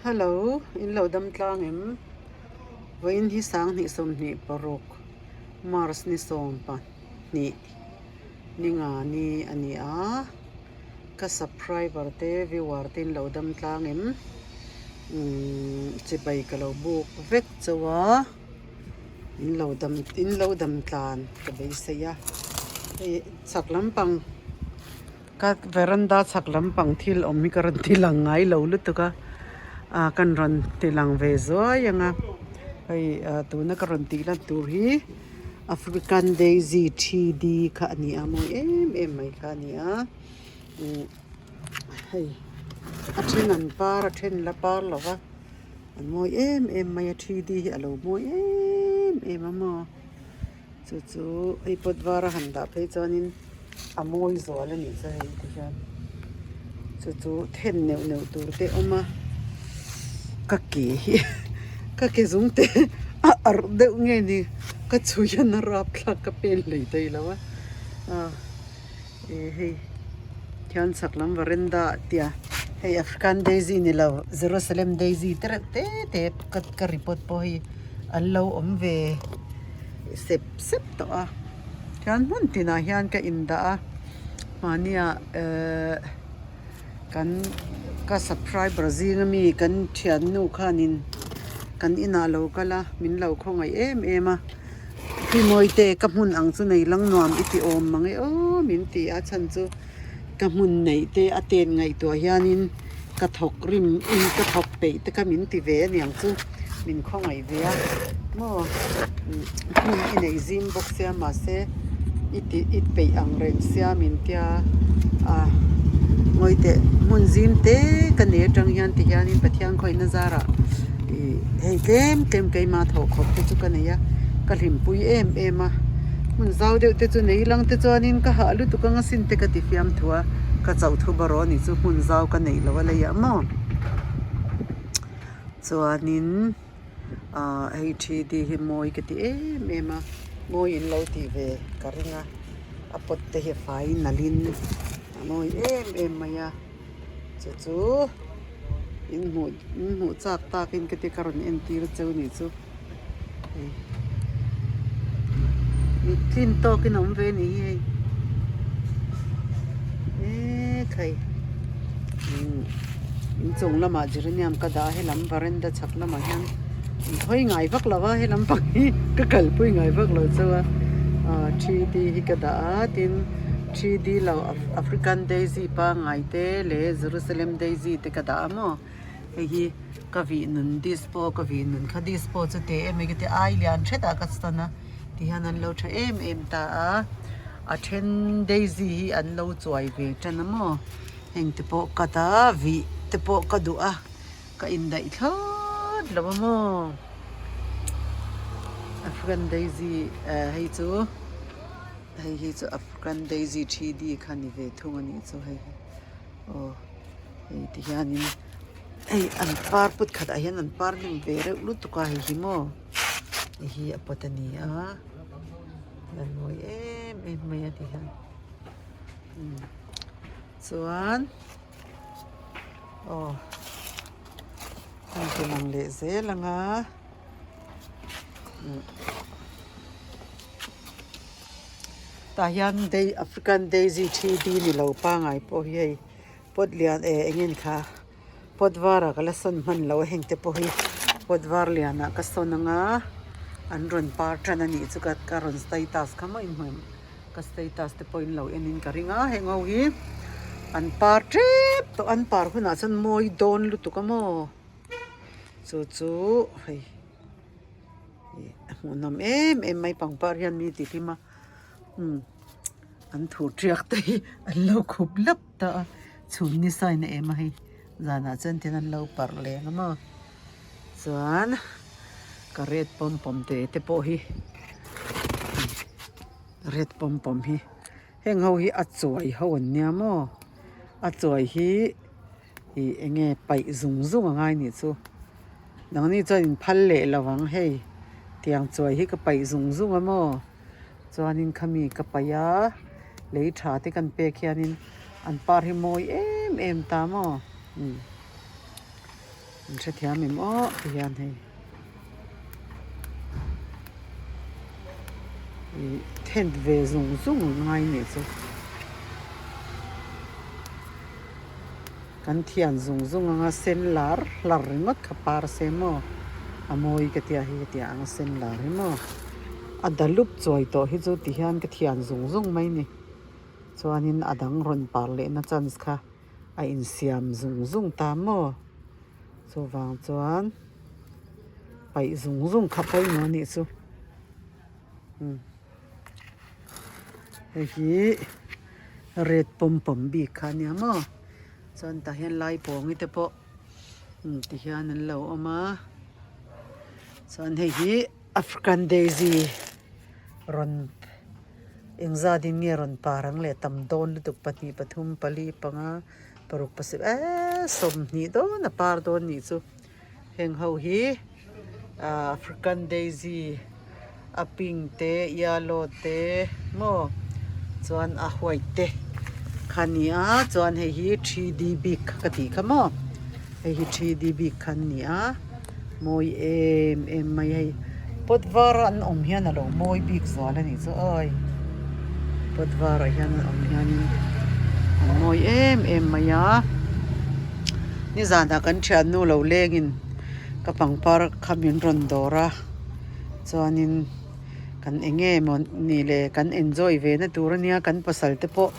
Hello, in lo dam tlang em? Vawiin hi 2026 March ni 12 ni nga ni a ni a, ka subscriber te viewer te in lo dam tlang em? Umm chibai ka lo buk vek chauh a, in lo dam in lo dam tlan ka beisei a, hei chhak lampang. Ka veranda chhak lampang thil awm hi ka rawn ti lang ngai lo lutuk a, ah kan rawn ti lang ve zuai ang a, hei ah tuna ka rawn tih lan tur hi African daisy thi di kha a ni a mawi em em mai kha a ni a, umm hei a then an par a then la par lo va an mawi em em mai a thi di hi a lo mawi em em a maw. Chu chu hei pot var a han dah phei chuanin a mawi zual a nih chu hei ti hian chu chu then neuh neuh tur te a awm a ka ke hi ka ke zung te a arh deuh nge ni ka chhui hian a rapthlak ka pen hlei thei lo a ah ih hei khian chhak lam veranda ah tia hei African daisy ni lo Jerusalem daisy te reuh te te ka ka report pawh hei an lo awm ve. Sep sep tawh a chuan hmun tinah hian ka indah a mahnia ehh kan ka subscriber zinga mi kan thiannu khanin kan inah lo kal a min lo khawngaih em em a Pi-Mawite ka hmun ang chu nei lang nuam i ti awm mang e aw min ti a chhan chu. Ka hmun neih te a ten ngaihtuah hianin ka thawk rim in ka thawk peih te kha min ti ve aniang chu min khawngaih ve a maw hmun i neih zim bawk sia mahse i ti i peih ang reng sia min tia a ngawi teh hmun zim te ka nei atang hian ti hianin Pathian khawihna zarah ih hei tlem tlem keimah thawh khawp te chu ka nei a ka hlimpui em em a. Hmun zau deuh te chu nei lang te chuanin ka hah lutuk anga sin te ka ti fiam thu a, ka chauh thu bawrh aw ni chu hmun zau ka neih loh a leiah maw. Chuanin ah hei thi di hi mawi ka ti em em a, mawi in lo tih ve ka ring a, a pot te hi a fai nalhin a mawi em em mai a, chu chu in hmuh in hmuh chak takin ka ti ka rawn entir cheu ni chu. Mit tlin tawkin a awm ve a nih hi hei eee khai umm inchung lamah geranium ka dah a helam veranda chhak lamah hian in hawi ngai vak lo a helam pang hi ka kalpui ngai vak lo chauh a ah thi di hi ka dah a tin thi di lo African daisy pangngai te leh Jerusalem daisy te ka dah a maw. Hei hi ka vih nun dispo ka vih nun kha dispo chu teh em mai ka ti ai lian hret ah ka sawn a tihian an lo tha em em ta a a then daisy hi an lo chuai ve tan a maw heng te pawh cut a vih te pawh ka duh a ka indaih thlawt lo a maw African daisy eh hei chu hei hi chu African daisy 3D kha ni ve thung a nih chu hei hi aw. Hei ti hianin hei an par put khatah hian an par hnem ve reuh lutuk a hei hi maw hei hi a pawt a ni a a mawi em em mai a ti hian umm chuan aw hei ti lang leh zel ang a umm tah hian dai African daisy 3D ni lo pangai pawh hi hei. Pot lian eh eng nge ni kha pot varah ka la sawn hman lo a heng te pawh hi pot var lianah ka sawn ang a an rawn par tan a nih chu ka ka rawn status kha maw inhmu em ka status te pawh in lo en in ka ring a heng ho hi an par tep tawh an par hunah chuan mawi dawn lutuk a maw chu chu hei ih a hmuhnawm em em mai pangpar hian mi ti hlim a umm an thur tiak te hi an lo khup lap ta a chhun ni sign a em a hei zanah chuan tin an lo parh leng a maw chuan ka red pawm pawm te te pawh hi red pawm pawm hi heng ho hi a chuai ho an nia maw a chuai hi ih eng nge paih zung zung a ngai nih chu nangni chuan in phal leh lo ang hei tiang chuai hi ka paih zung zung a maw. Chuanin khami ka paih a, lei tha te kan pek hianin an par hi mawi em em ta maw umm. An hrethiam em aw ti hian hei ih then ve zung zung a ngai nih chu kan thian zung zung anga sen lar hlar ringawt kha par se maw a mawi ka tia hi hetiang anga sen lar hi maw a dalup chawi tawh hi chu ti hian ka thian zung zung mai ni chuanin a dang rawn par lehna chance kha. a insiam zung zung ta maw chuvang chuan paih zung zung kha pawimawh a nih chu umm hei hi red pawm pawm bik kha a nia maw chuan tah hian lai pawngi te pawh umm ti hian an lo awm a chuan hei hi African daisy rawn. Engzat in nge rawn par ang leh tam dawn lutuk pahnih pathum pali panga paruk pasarih eee sawmhnih dawn a par dawn nih chu heng ho hi ahh African daisy a pink te yellow te maw chuan a white te kha a ni a chuan hei hi three D bik kha ka tih kha maw hei hi three D bik kha an ni a. Mawi em em mai hei pot var a an awm hian a lo mawi bik zual a nih chu awi pot var ah hian an awm hianin an mawi em em mai a nizanah kan thiannu lo lengin ka pangpar kha min rawn dawr a chuanin kan eng nge maw ni le kan enjoy ve na tur a nia kan pasal te pawh.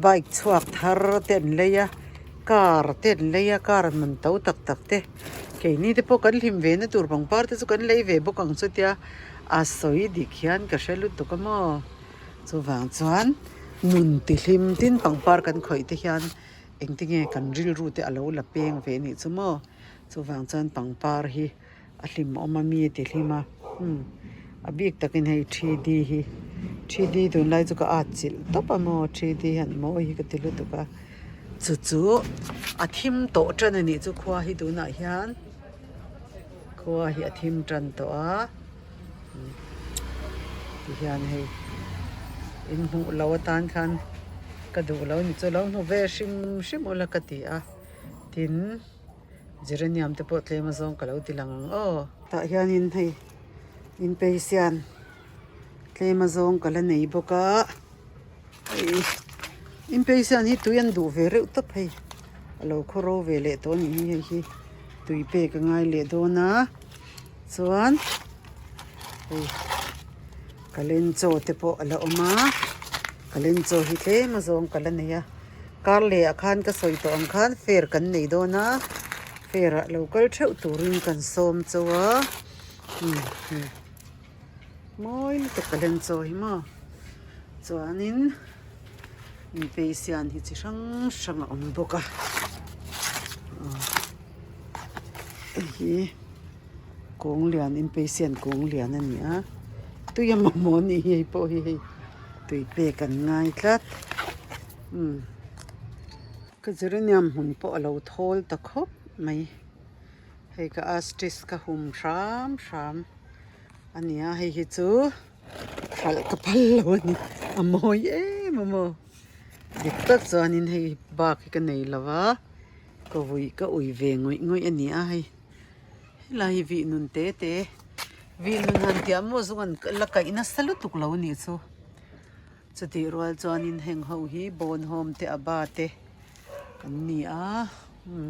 Bike chhuak thar te an lei a car te an lei a car man to tak tak te keini te pawh kan hlim ve na tur pangpar te chu kan lei ve bawk ang chutia a sawi dik hian ka hre lutuk a maw chuvang chuan nun ti hlim tin pangpar kan khawih te hian engtinge kan rilru te a lo la peng ve anih chu maw chuvang chuan pangpar hi. A hlim awm a mi ti hlim a umm a bik takin hei three D hi three D tunlai chu ka at chilh tawp a maw three D hian mawi hi ka ti lutuk a chu chu a thim tawh tan a nih chu khua hi tunah hian khua hi a thim tan tawh a tihian hei inhmuh loh atan khan ka duh lo a ni chu lo hmu ve hrim hrim ula ka ti a tin. Geranium te pawh tlem azawng ka lo ti lang ang aw. Tah hianin hei inpeisian tlem azawng ka la nei bawk a hei inpeisian hi tui an duh ve reuh tawp hei a lo khaw ro ve leh tawh a nih hi hei hi tui pek a ngai leh dawn a chuan hei kalenchaw te pawh a la awm a kalenchaw hi tlem azawng ka la nei a. Kar leh ah khan ka sawi tawh ang khan fair kan nei dawn a fair ah lo kal theuh turin kan sawm chauh a umm mawi lutuk ka len chaw hi maw chuanin inpeisian hi chi hrang hrang a awm bawk a hei hi kawng lian inpeisian kawng lian a ni a tui a mamawh a nih hi hei pawh hi hei tui pek an ngai tlat. Umm ka geranium hmun pawh a lo thawl ta khawp mai hei ka astis ka hum hram hram a ni a hei hi chu hralh ka phal lo a ni a mawi em a maw dik tak chuanin hei bak hi ka nei lo va ka vui ka ui ve ngawih ngawih a ni a hei helai hi vih nun te te vih nun han tih ah maw zawng an la kaih nasa lutuk lo a nih chu. Chutih rual chuanin heng ho hi bawn hawm te a ba te an ni a umm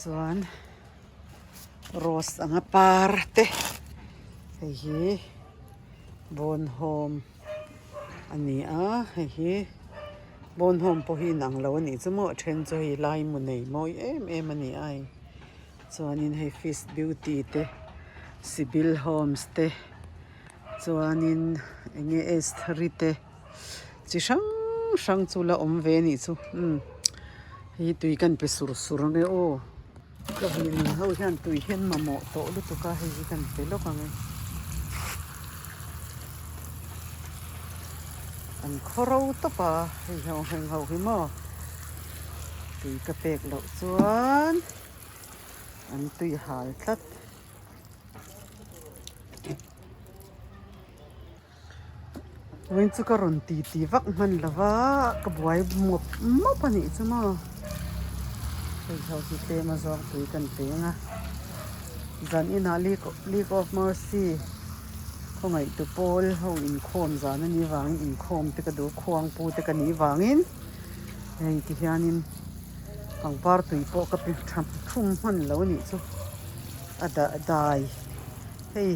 chuan rose anga par te hei hi bawn hawm a ni a hei hi bawn hawm pawh hi inang lo a nih chu maw a then chu hei lai mu nei mawi em em a ni a hei chuanin hei fish beauty te sibil homes te. Chuanin eng nge estheri te chi hrang hrang chu la awm ve anih chu umm hei tui kan pe sur sur ang e aw ka vin ho hian tui hian mamawh tawh lutuk a hei hi kan pe lawk ang e an khaw ro tawp a hei ho heng ho hi maw tui ka pek loh chuan an tui hal tlat. Vawiin chu ka rawn ti ti vak hman lo va ka buai mawp mawp a nih chu maw. Hei ho hi tlem a zawng tui kan peng a, zan inah League of Mercy khawngaihtu pawl ho inkhawm zan a nih vangin inkhawm te ka duh khuangpu te ka nih vangin hei ti hianin pangpar tui pawh ka pe tha thum hman lo a nih chu a dah dai hei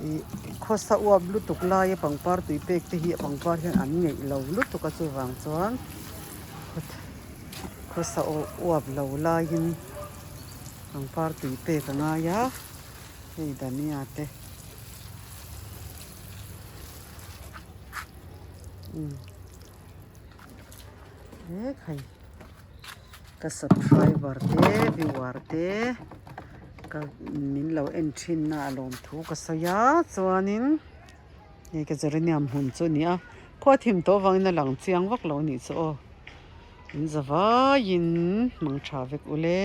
ih khawsa uap lutuk laia pangpar tui pek te hi a pangpar hian an ngeih lo lutuk a chuvang chuan. Khawsa uap lo laiin pangpar tui pek a ngai a, hei dania te umm he khai ka subscriber te viewer te ka min lo en thin na a lawm thu ka sawi a chuanin. Hei ka geranium hmun chu a ni a khua thim tawh avangin a lang chiang vak lo a nih chu aw in za vaiin hmang tha vek ule.